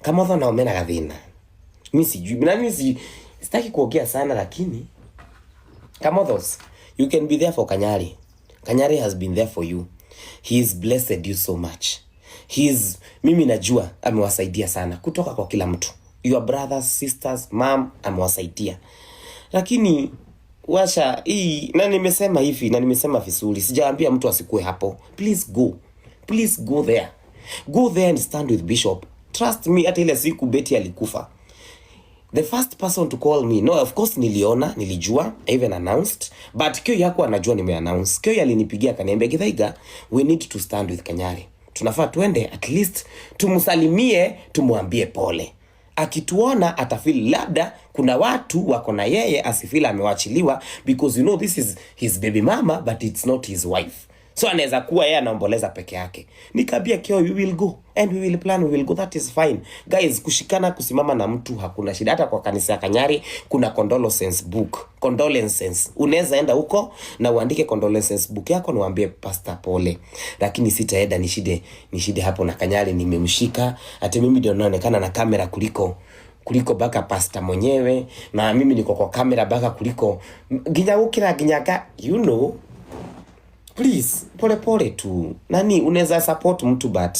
Kamotho nao mena gathina. Mi sijui na mi si, sitaki kuongea sana, lakini Kamothos, you can be there for Kanyari. Kanyari has been there for you. He has blessed you so much. He is, mimi najua amewasaidia sana kutoka kwa kila mtu. Your brothers, sisters, mom amewasaidia. Lakini washa hii, na nimesema hivi na nimesema vizuri, sijaambia mtu asikue hapo. Please go. Please go there. Go there and stand with Bishop. Trust me, hata ile siku Betty alikufa, the first person to call me, no, of course niliona, nilijua, I even announced, but Kio yako anajua nime announce. Kio alinipigia akaniambia, "Githaiga, we need to stand with Kanyari. Tunafaa tuende at least tumsalimie, tumwambie pole. Akituona atafeel labda kuna watu wako na yeye, asifeel amewachiliwa, because you know this is his baby mama, but it's not his wife, so anaweza kuwa yeye anaomboleza peke yake." Nikaambia Kio, "We will go and we will plan, we will go, that is fine." Guys, kushikana, kusimama na mtu hakuna shida. Hata kwa kanisa ya Kanyari kuna condolences book, condolences. Unaweza enda huko na uandike condolences book yako na uambie pastor pole, lakini sitaenda nishide hapo na Kanyari nimemshika, ati mimi ndio naonekana na kamera kuliko baka pastor mwenyewe, na mimi niko kwa kamera baka kuliko nginya gukira nginyaga. Please, pole pole tu. Nani unaweza support mtu, but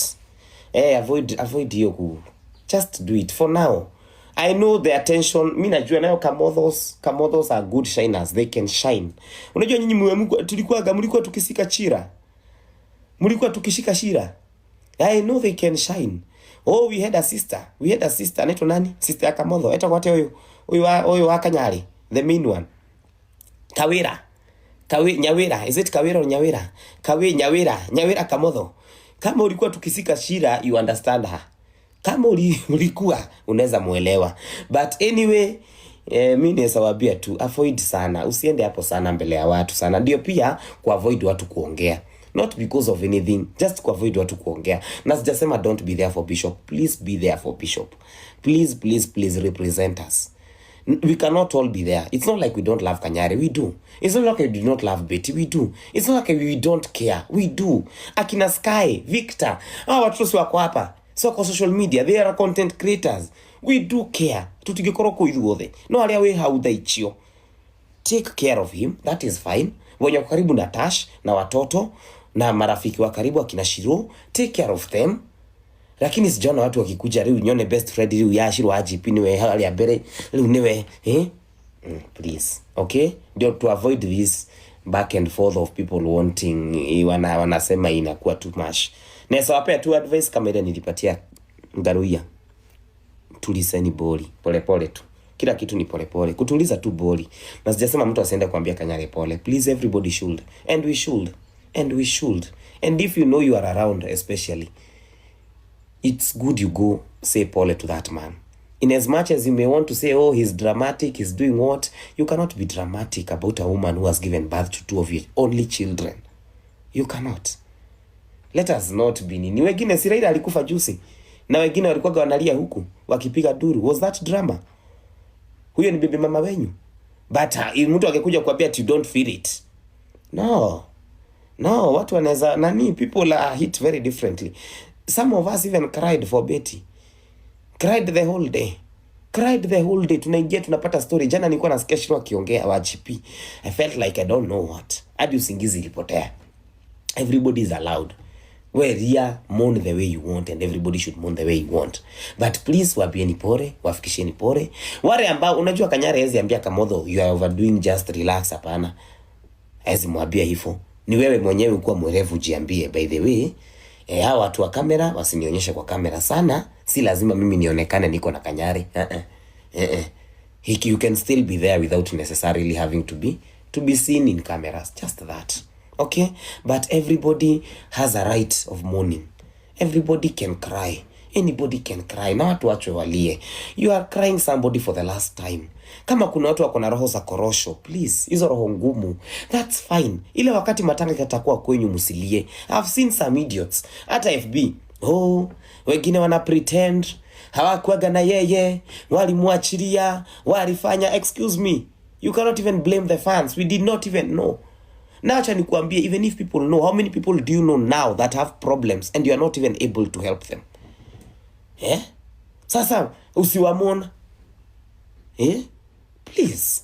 avoid hiyo ku, just do it for now. I know the attention, mi najua nayo. Kamodhos are good shiners, they can shine. Unajua nyinyi mwe tulikuwa mlikuwa tukisika chira, mlikuwa tukishika shira. I know they can shine. Oh, we had a sister, we had a sister anaitwa nani, sister ya Kamotho, etagwo atia huyu huyu wa Kanyari, the main one? Kawira. Kawi, Nyawira. Is it Kawira or Nyawira? Kawi, Nyawira. Nyawira Kamotho. Kama ulikuwa tukisika shira, you understand her. Kama ulikuwa unaweza muelewa. But anyway, mi naweza waambia tu avoid sana, usiende hapo sana mbele ya watu sana, ndio pia kuavoid watu kuongea, not because of anything, just kuavoid watu kuongea. Na sijasema don't be there for Bishop. Please be there for Bishop. Please, please, please represent us. We cannot all be there. It's not like we don't love Kanyari. We do. It's not like we do not love Betty. We do. It's not like we don't care. We do. Akina Sky, Victor, hawa watoto si wako hapa, si wako social media? They are content creators. We do care. Tutigikorwo kũ ithuothe, no arĩa wĩ hau thaa icio, take care of him, that is fine. Wenye wako karibu na Tash na watoto na marafiki wa karibu, akina Shiro, take care of them. Lakini sijaona watu wakikuja riu nyone best friend riu ya Shiro wa GP niwe harĩa mbere riu niwe, eh? Please, okay, ndio to avoid this back and forth of people wanting, wanasema inakuwa too much. Naweza wapea tu advice kama ile nilipatia Ngaruiya: tulizeni boli polepole tu. Kila kitu ni polepole, kutuliza tu boli. Na sijasema mtu asiende kuambia Kanyari pole. Please, everybody should, and we should, and we should. And if you know you are around, especially, it's good you go say pole to that man. In as much as you may want to say, "Oh, he's dramatic, he's doing what," you cannot be dramatic about a woman who has given birth to two of your only children. You cannot. Let us not be nini. Wengine, si Raila alikufa juzi na wengine walikuwa wanalia huku wakipiga duru? Was that drama? Huyo ni bibi mama wenyu. But mtu akikuja kuambia you don't feel it, no no watu wanaweza nani, people are hit very differently. Some of us even cried for Betty, cried the whole day, cried the whole day. Tunaingia tunapata story. Jana nilikuwa nasikia Shiro akiongea wa GP. I felt like I don't know what, hadi usingizi ilipotea. Everybody is allowed. We ria, mourn the way you want, and everybody should mourn the way you want, but please waambieni pole, wafikisheni pole wale ambao unajua. Kanyari hawezi ambia Kamotho, "You are overdoing, just relax." Hapana, hawezi mwambia hivyo. Ni wewe mwenyewe kuwa mwerevu, jiambie, "By the way, hawa watu wa kamera wasinionyeshe kwa kamera sana. Si lazima mimi nionekane niko na Kanyari." Uh-uh. Uh-uh. Hiki, you can still be there without necessarily having to be seen in cameras. Just that, okay? But everybody has a right of mourning. Everybody can cry, anybody can cry, na watu wachwe walie. You are crying somebody for the last time. Kama kuna watu wako na roho za korosho, please, hizo roho ngumu, that's fine. Ile wakati matanga itakuwa kwenyu, msilie. I've seen some idiots hata FB. Oh, wengine wana pretend hawakuaga na yeye, walimwachilia, walifanya. Excuse me, you cannot even blame the fans. We did not even know. Na acha nikuambie, even if people know, how many people do you know now that have problems and you are not even able to help them, eh? Some Sasa usiwamourn, eh? Please,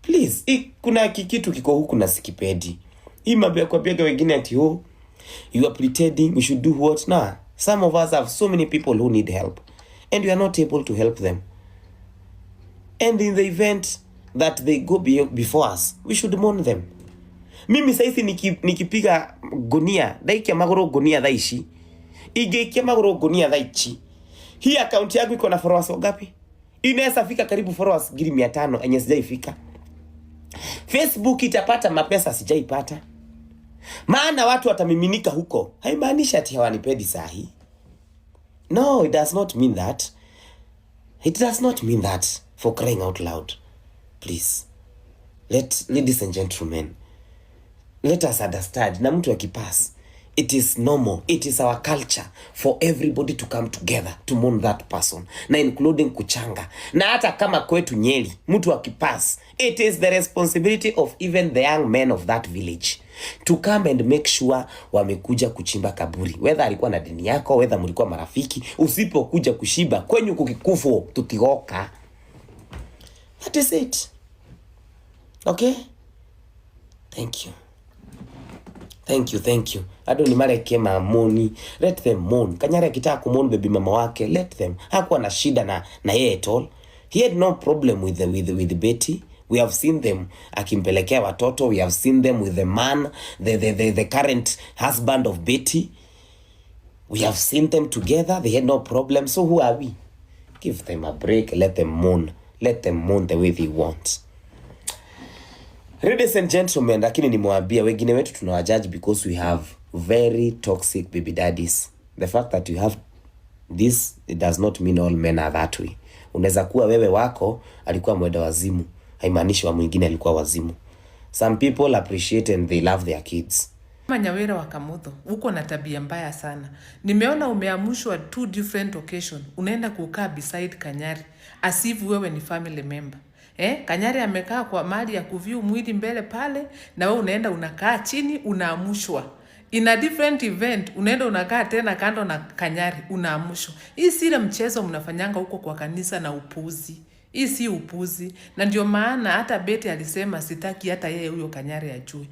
please. Kuna kikitu kiko huku na sikipendi. Hii mambo ya kuambiaga wengine ati, "Oh, you are pretending, you should do what?" Na some of us have so many people who need help and we are not able to help them, and in the event that they go before us, we should mourn them. Mimi saizi nikipiga gunia, ndaikia maguru gunia thaa ici, ingĩikia magũrũ ngunia thaa ici, hii account yangu iko na followers wangapi? Inaweza fika karibu followers 500,000 enye sijaifika. Facebook itapata mapesa sijaipata, maana watu watamiminika huko. Haimaanishi ati hawanipendi sahi. No, it does not mean that. It does not mean that, for crying out loud. Please, let, ladies and gentlemen, let us understand, na mtu akipass, it is normal, it is our culture for everybody to come together to mourn that person, na including kuchanga. Na hata kama kwetu Nyeri mtu akipass, it is the responsibility of even the young men of that village to come and make sure wamekuja kuchimba kaburi, whether alikuwa na dini yako, whether mlikuwa marafiki. Usipokuja kuchimba, kwenyu kukikufa, tutigoka. That is it. Okay, thank you. Thank you, thank you. Andũ ni mareke mamourn. Let them mourn. Kanyari akitaka kumourn baby mama wake, let them. Hakuwa na shida na yeye at all. He had no problem with Betty. We have seen them akimpelekea watoto. We have seen them with the man, the current husband of Betty. We have seen them together. They had no problem. So who are we? Give them a break. Let them mourn. Let them mourn the way they want. Ladies and gentlemen, lakini nimewambia wengine wetu tunawajudge because we have very toxic baby daddies. The fact that you have this, it does not mean all men are that way. Unaweza kuwa wewe wako alikuwa mwenda wazimu, haimaanishi wa mwingine alikuwa wazimu. Some people appreciate and they love their kids. Nyawira wa Kamotho, uko na tabia mbaya sana. Nimeona umeamushwa two different occasion, unaenda kukaa beside Kanyari as if wewe ni family member. Eh, Kanyari amekaa kwa mali ya kuview mwili mbele pale, na wewe unaenda unakaa chini unaamushwa. In a different event unaenda unakaa tena kando na Kanyari unaamushwa. Hii si ile mchezo mnafanyanga huko kwa kanisa na upuzi. Hii si upuzi, na ndio maana hata Betty alisema sitaki hata yeye huyo Kanyari ajue.